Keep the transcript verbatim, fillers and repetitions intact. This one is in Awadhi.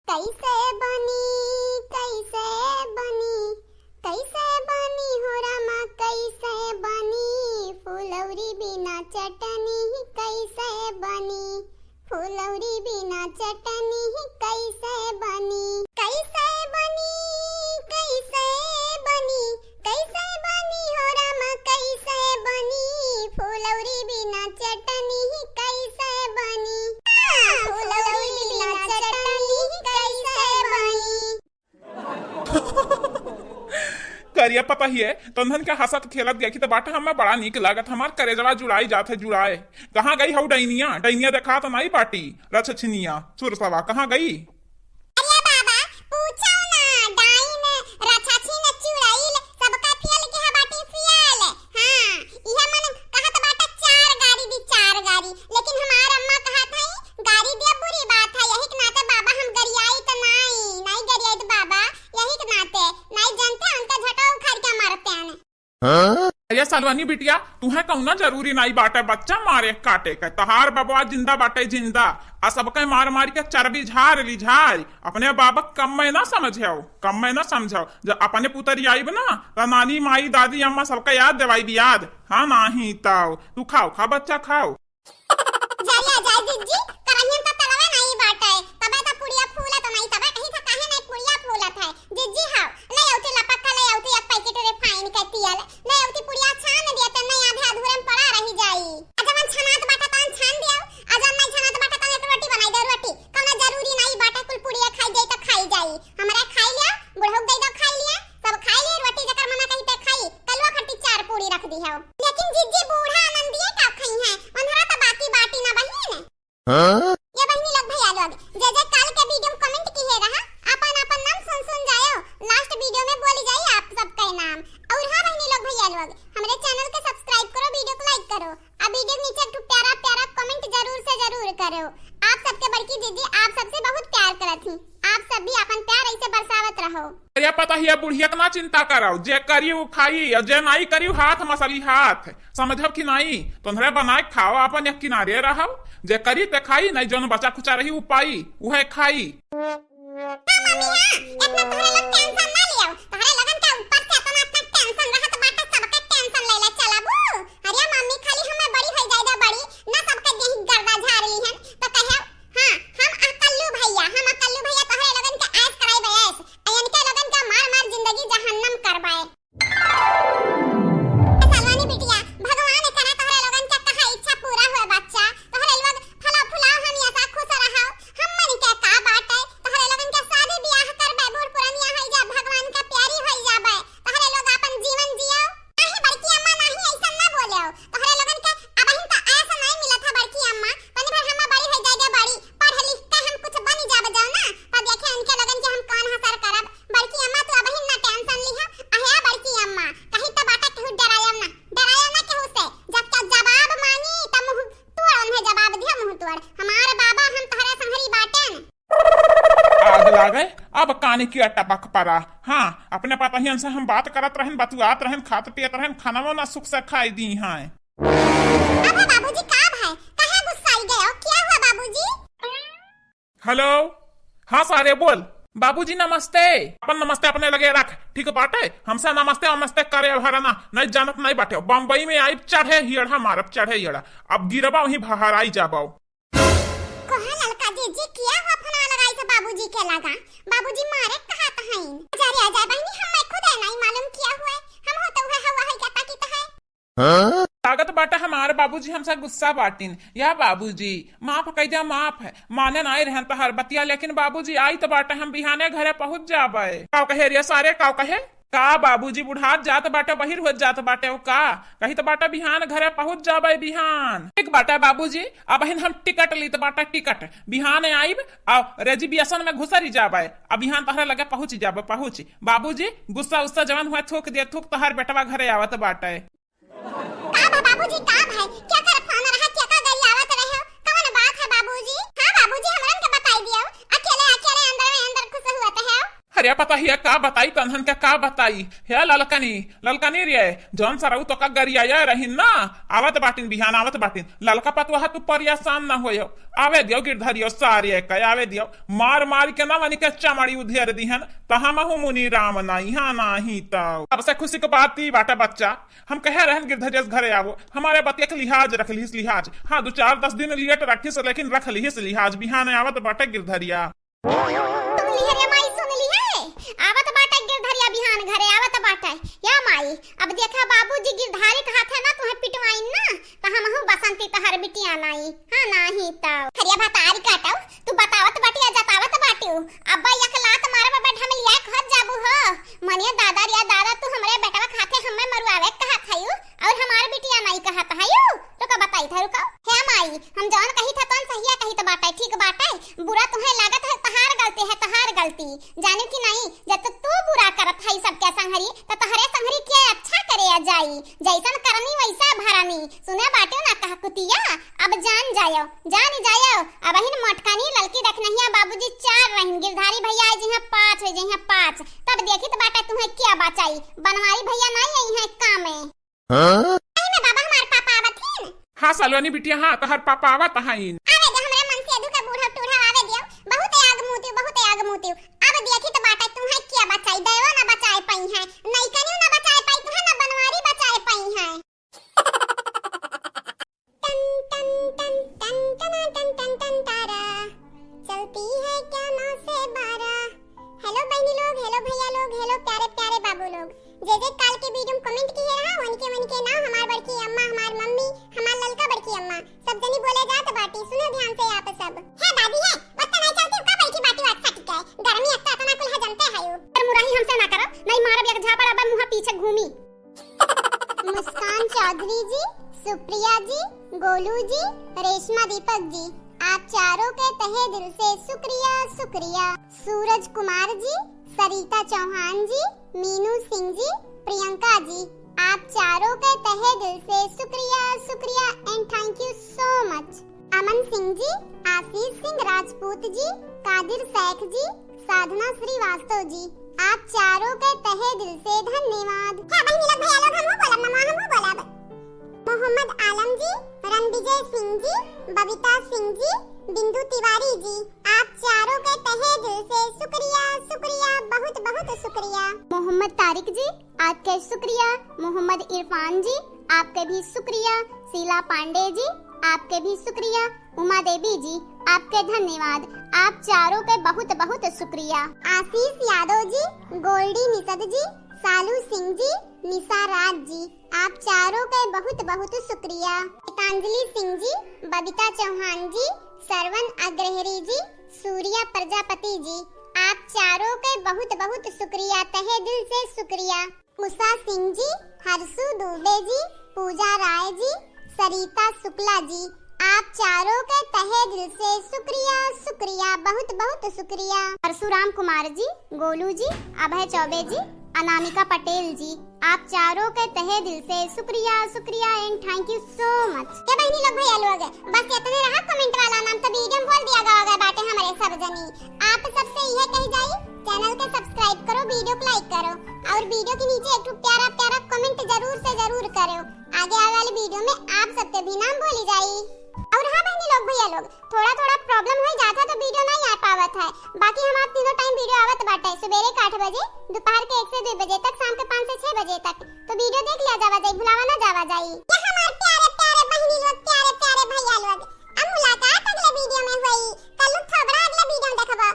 कैसे बनी, कैसे बनी, कैसे बनी हो रामा, कैसे बनी फुलौरी बिना चटनी, कैसे बनी फुलौरी बिना चटनी, कैसे बनी, कैसे बनी, कैसे बनी, कैसे बनी हो रामा, कैसे बनी फुलौरी बिना चटनी, कैसे बनी, हाँ, फुलौरी बिना चटनी, कैसे बनी। करिया पता ही है, तोन्हन के हंसत खेलत देखी त बाटे हमें बड़ा नीक लागत, हमार करेजवा जुड़ाई जात है, जुड़ाए। कहाँ गई हऊ डैनिया? डैनिया देखा तो नाई बाटी, रछछिनिया, सुरसवा, कहाँ गई? अरे बाबा, पूछो ना, डाइन, रछछिन, चुड़ैल, सबका फेल के हा बाटी फेल। हाँ, इहे मन कहत बाटे चार गारी दी, चार गारी, लेकिन हमार अम्मा कहत हई, गारी दिया बुरी बात है, यही के नाते बाबा हम गरियाई त नाई, नाई गरियाई त बाबा, यही के नाते, नाई जनते उनका झटवा उखाड़ के मारते हैं। हाँ? अरे सलवानी बिटिया, तुहे कौनो जरूरी नाई बाटे बच्चा मारे काटे के। तहार बबवा जिंदा बाटे जिंदा, आ सबके मार मार के चर्बी झार ली झार। अपने बाबा कम में ना समझो, कम में ना समझो। जब अपने पुतरी आइब ना, त नानी माई दादी अम्मा सबके याद देवाई याद। हाँ नाही ताऊ, तू खाओ, खा बच्चा खाओ। जरिया जाए जिज्जी, करहियन त तलवे नाई बाटे, तबे त पुड़िया फूलत नाई, तबे कहीं था काहे नाई पुड़िया फूलत है। जिज्जी हाव, ले औती लपक्का, ले औती एक पैकेट रिफाइन के तेल, ले औती पुड़िया छान दिया, त नहीं आधे अधूरे में पड़ा रही जाई। आ जवन छनात बाटे तवन छान दिया, आ जवन नहीं छनात बाटे तवन एक रोटी बनाई दे, रोटी। कौनो जरूरी नाई बाटे कुल पुड़िया खाई जाई त खाई जाई। हमरा खाई लिया, बुढ़ऊ दे दो खाई लिया, सब खाई लिया, रोटी जकर मना कही ते खाई, कलवा खट्टी चार पूड़ी रख दी है। लेकिन जिज्जी बूढ़ा आनंदिये का खई है, उन्हरा त बाकी बाटी ना बहिन। हाँ? ये बहिनी लोग भैया लोग, जे जे काल के वीडियो में कमेंट किहे रहा, अपन अपन नाम सुन सुन जायो, लास्ट वीडियो में बोली जाई आप सबके नाम। और हाँ बहिनी लोग भैया लोग, हमरे चैनल के सब्सक्राइब करो, वीडियो को लाइक करो, आ वीडियो के नीचे एक ठो प्यारा प्यारा कमेंट जरूर से जरूर करो। आप सबके बड़की दीदी आप सबसे बहुत प्यार करत ही, आप सब भी अपन प्यार ऐसे बरसावत रहो। अरे पता ही है बुढ़िया के ना चिंता करो, जे करी उ खाई और जे नाई करी उ हाथ मसली हाथ, समझब कि नाई? तोहरे बनाए खाओ, अपन एक किनारे रहो, जे करी ते खाई, नहीं जौन बचा खुचा रही उ पाई, उहे खाई। हाँ मम्मी, हाँ, इतना तोहरे लोग टेंशन ना लियो, तोहरे लोगन के ऊपर से इतना इतना टेंशन रहत बाटे, सबके टेंशन ले ले चलाबू। अरे मम्मी, खाली हमें बड़ी होई जाए दे बड़ी, ना सबके देही गर्दा झाड़ ली हन, तो कहे, हाँ, हम अकल्लू भैया, हम अकल्लू भैया तोहरे लोगन के ऐश कराई बे ऐश, आ इनके लोगन के मार मार जिंदगी जहन्नम करबाए। सलवानी बिटिया, भगवान करे तोहरे लोगन के कहा इच्छा पूरा होए बच्चा। तोहरे लोग फलो फुलाओ, हमेशा खुश रहो। हमन के का बाटे, तोहरे लोगन के शादी ब्याह करबे, बूढ़ पुरनिया होई जा, भगवान के प्यारी होई जाबे। तोहरे लोग आपन जीवन जियो। नाही बड़की अम्मा, नाही ऐसा ना बोलो। तोहरे लोगन के अबहिन त ऐसा नहीं मिलत है बड़की अम्मा, तनी भर हम बड़ी होई जाए दे बड़ी, पढ़ लिख के हम कुछ बनी जाब जाओ ना, तब देखे इनके लोगन के हम कौन हसर करब। बड़की अम्मा तू अबहिन ना टेंशन लिहा। अहे बड़की अम्मा, कहीं तो बाटा केहू डरायब ना, डरायब ना केहू से। जब के जवाब मांगी त मुंह तोड़, उन्हें जवाब दिया मुंह तोड़। हमार बाबा हम तोहरे संहरी बाटेन। आग लागे, अब कानी की टपक पड़ा। हाँ, अपने पतहियन से हम बात करत रहन, बतुआत रहन, खात पियत रहन, खाना ना सुख से खाई दी हैं। अब बाबूजी का भाई, कहाँ गुस्साई गए हो? क्या हुआ बाबूजी? हेलो, हाँ सारे बोल। बाबूजी नमस्ते। अपन नमस्ते अपने लगे रख, ठीक बाटे? हमसे नमस्ते वमस्ते करे भरा ना, नहीं जानत नहीं बाटे। बम्बई में आइब चढ़े हियड़ा मारब, चढ़े हियड़ा। अब गिरबा वहीं भहराई जाबो। कहा ललका जीजी, किया हुआ फोन लगाई से बाबूजी के लगा? बाबूजी मारे कहा त हईन। अरे आजा बहिनी, हम खुद है नहीं मालूम किया हुआ। हम हो तो हुआ हुआ है क्या ताकि तो है। हाँ? लागत बाटे हमार बाबूजी हमसे गुस्सा बाटिन। या बाबूजी, माफ कई द्या, माफ। माने नाई रहन तहार बतिया, लेकिन बाबूजी आई त बाटे, हम बिहाने घरे पहुँच जाबे। काव कहे रे सारे, काव कहे? का बाबूजी बुढ़ात जात बाटे, बहिर होत जात बाटे, ओ का? कही त बाटे बिहान घरे पहुँच जाबे बिहान। ठीक बाटे बाबूजी, अबहिन हम टिकट लीत बाटे, टिकट। बिहान आइब, आ reservation में घुसरी जाबे। अब बिहान तहरे लगे पहुँच जाबे, पहुँच। बाबूजी, गुस्सा उस्सा जवन हुए थूक दे, थूक, तहार बेटवा घरे आवत बाटे। का बा बाबूजी, का भाई? क्या कर फोन रहा, क्या का गरियावत रहे हो? कौन बात है बाबूजी? हाँ बाबूजी, हमरन के बताई दियो। अकेले, अकेले अंदर में अंदर खुश हुआ तो है। ए पतोहिया, का बताई, तन्हन के का बताई? हे ललकनी, ललकनी रे, जौन सरऊ तोका गरियाए रहिन ना, आवत बाटिन बिहान, आवत बाटिन। ललका पतोहा, तू परेशान ना होयो, आवे दियो गिरधरियो सारे के, आवे दियो। मार मार के ना मनी के चमड़ी उधेर दिहन, त हमहू मुनि राम नाई, हाँ नाहीं त। सबसे खुशी के बात ई बाटे बच्चा, हम कहे रहन गिरधरिया से घरे आवो, हमारे बतिया के लिहाज रख लिहिस, लिहाज। हाँ, दो चार दस दिन लेट रखिस, लेकिन रख लिहिस लिहाज। बिहान आवत बाटे गिरधरिया। सुन लिहे रे माई, सुन लिहे, आवत बाटे गिरधरिया बिहान घरे आवत बाटे। या माई, अब देखा बाबूजी गिरधारी के हाथे ना तुहे पिटवाइन ना, त हमहू बसंती तहर बिटिया नाई। हाँ, नाहीं त। खरिया भतारी काटो, तू बतावत बाटिया जतावत बाटियो। अब्बा एक लात मारब, अब्बा ढमलिया घर जाबू हो। मनिया दादा रे दादा, तू हमरे बेटवा खाते हमें मरुआवे कहत हयू, और हमार बिटिया नाई कहत हयू। रुका बताई था, रुका। हे माई, हम जौन कही था तौन सहिया कही तो बाटे, ठीक बाटे। बुरा तुहे लागत है, तहार गलती है, तहार गलती। जाने की नाई, जब तो तू बुरा करत है सबके संहरी, तो तहरे संहरी के अच्छा करे आ जाई। जैसन करनी वैसा भरनी। सुने बाटे ना कहा कुतिया, अब जान जायो, जान जायो। अब हिन मोटकानी ललकी रखनहिया बाबूजी चार रहिन, गिरधारी भैया आई जइहाँ पाँच, हो जइहाँ पाँच, तब देखित बाटे तुहे क्या बचाई। बनवारी भैया नाई आई हैं कामे। हाँ? आई में बाबा हमार पापा आवत हिन। हाँ सलोनी बिटिया, हाँ तहर पापा आवत हइन। आवे दे हमरे मन से दुख बूढ़ा टूढ़ा आवे दियो। बहुत आग मूतियो, बहुत आग मूतियो। अब देखित बाटे तुहे क्या बचाई, दयो ना बचाए पाई है, नैकनियो ना बचाए पाई है, ना बनवारी बचाए पाई है। टन टन टन टन टना टन टन टन तारा, चलती है क्या नौ से बारह। हेलो बहनी लोग, हेलो भैया लोग, हेलो प्यारे प्यारे बाबू लोग, जे जे काल के वीडियो में कमेंट किहे रहा, उनके उनके नाम, हमार बड़की अम्मा, हमार मम्मी, हमार ललका बड़की अम्मा, सब जनी बोले जात बाटी, सुनो ध्यान से आप सब। हे दादी है, बस तो नहीं चलती का बड़की बाटी बात सटी के, गर्मी एक तो इतना कुल है जनते है यू। पर मुराही हमसे ना करो, नहीं मारब एक झापड़ अब मुँह पीछे घूमी। मुस्कान चौधरी जी, सुप्रिया जी, गोलू जी, रेशमा दीपक जी, आप चारों के तहे दिल से शुक्रिया, शुक्रिया। सूरज कुमार जी, सरिता चौहान जी, मीनू सिंह जी, प्रियंका जी, आप चारों के तहे दिल से शुक्रिया, शुक्रिया and thank you so much। अमन सिंह जी, आशीष सिंह राजपूत जी, कादिर शेख जी, साधना श्रीवास्तव जी, आप चारों के तहे दिल से धन्यवाद। क्या बहनी लोग, भैया लोग, हमहू बोलब, ममा हमहू बोलब। मोहम्मद आलम जी, रणविजय सिंह जी, बबीता सिंह जी, बिंदु तिवारी जी, आप चारों के तहे दिल से शुक्रिया, शुक्रिया, बहुत बहुत शुक्रिया। मोहम्मद तारिक जी, आपके शुक्रिया। मोहम्मद इरफान जी, आपके भी शुक्रिया। शीला पांडे जी, आपके भी शुक्रिया। उमा देवी जी, आपके धन्यवाद। आप चारों के बहुत बहुत शुक्रिया। आशीष यादव जी, गोल्डी निषद जी, सालू सिंह जी, निशा राज जी, आप चारों के बहुत बहुत शुक्रिया। गीतांजलि सिंह जी, बबीता चौहान जी, सरवन अग्रहरी जी, सूर्या प्रजापति जी, आप चारों के बहुत बहुत शुक्रिया, तहे दिल से शुक्रिया। उषा सिंह जी, हर्षु दुबे जी, पूजा राय जी, सरिता शुक्ला जी, आप चारों के तहे दिल से शुक्रिया, शुक्रिया, बहुत बहुत शुक्रिया। परशुराम कुमार जी, गोलू जी, अभय चौबे जी, अनामिका पटेल जी, आप चारों के तहे दिल से शुक्रिया, शुक्रिया and thank you so much। ए बहनी लोग, भैया लोग, बस इतने रहा comment वाला नाम, तो वीडियो में बोल दिया गवा गए बाटे हमरे सब जनी। आप सबसे यह कही जाई, channel के subscribe करो, वीडियो को like करो और वीडियो के नीचे एक ठो प्यारा प्यारा comment जरूर से जरूर करो। आगे आवे वाली वीडियो में आप सबके भी नाम बोली जाई। और हाँ बहनी लोग, भैया लोग, थोड़ा थोड़ा problem हो जाता तो वीडियो नहीं आ पावत है, बाकी हमार तीनों टाइम वीडियो आवत बाटे, सुबेरे के आठ बजे, दोपहर के एक से दो बजे तक, शाम के पाँच से छह बजे तक। तो वीडियो देख लिया जावा जाई, भुलावा ना जावा जाई। ये हमार प्यारे प्यारे बहनी लोग, प्यारे प्यारे भैया लोग, अब मुलाकात अगले वीडियो में होई। कल थोबड़ा अगले वीडियो में देखबो।